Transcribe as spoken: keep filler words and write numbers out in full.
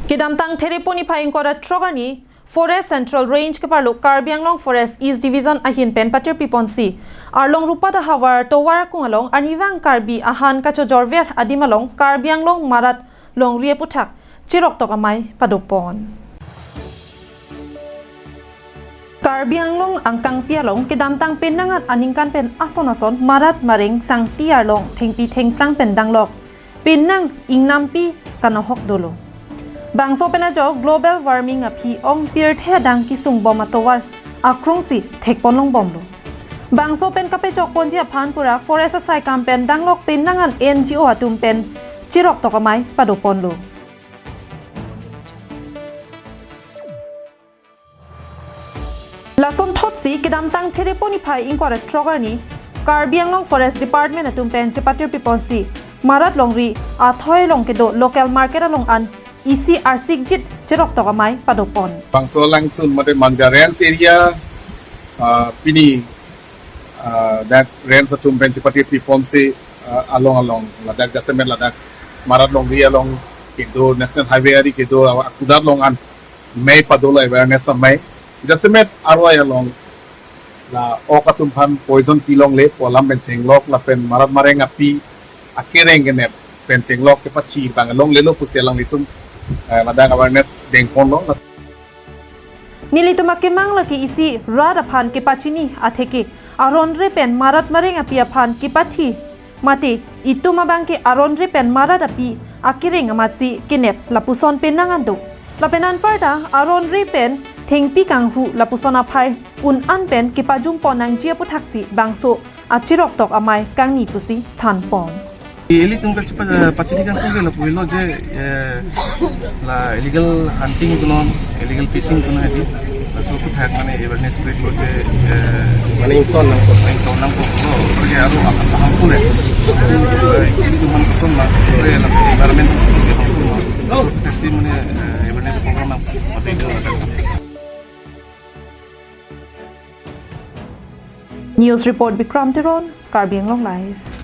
Kedamtang Thereponi phai ingkoi ra throk arni Forest Central Range keparlo Karbi Anglong Forest East Division ahin pen patirpi ponsi Arlong Rupa Dahavar tovar akung along arnivang Karbi ahan kachojorver adim along Karbi Anglong Marat Longri aputhak chiroktok amei padopon. Karbi Anglong angkangpi along kedamtang penang an aningkan pen ason ason marat mareng sangti arlong thengpi thengphrang pen danglok penang ingnampi kanohok dolo. Bangso pen ajok global warming aphi ong pirthe adang kesung bom atovar akrongsi thekpon long bomlo. Bangso pen kapechok ponji aphan pura forest asai kam pen danglok penang an N G O atum pen chiroktok amei padoponlo. Lason thotsi kedamtang Thereponi phai ingkoi ra throk arni Karbi Anglong Forest Department atum pen chepatirpi ponsi Marat Longri athoi along kedo local market along an isi arsikjit chiroktok amei padopon. Bangso langsun mate Manja Range area, ah, pini, ah, dak range atum pen chepatirpi ponsi, ah, along along ladak jasemet ladak Marat Longri along kedo National Highway ari kedo akudat along an mei padolo awareness amei. Jasemet aroi along la ok atum aphan poison pilongle pu alam pen chenglok lapen marat mareng api akereng kenep pen chenglok kepachi bang longlelo pusi alanglitum, eh, ladak awareness dengponlo. Nelitum akemang lake isi rat aphan kepachini atheke aron re pen marat mareng api aphan kepathi mate itum abangke aron re pen marat api akereng amatsi kenep lapuson penang an do. Lapen anparta aron re pen thengpi kanghu lapuson aphai un an pen kepajum pon nangji aputhaksi bangso achiroktok amei kangni pusi thanpon. Ilitum kachi pa-, pachini kangtung ke lapu-ilo je, eh, la illegal hunting kunon, illegal fishing kunon hedi. Laso aputhak mane awareness create lo je, eh, mane ington nangkok. Ington nangkok lo, apor ke aru aham pule. Ilitum han kuson ma, apor ke la environment kuson ke harmful ma. Laso aputhak si mane, eh, awareness program nang, mate itu ada. News report Bikram Teron, Karbi Anglong Live.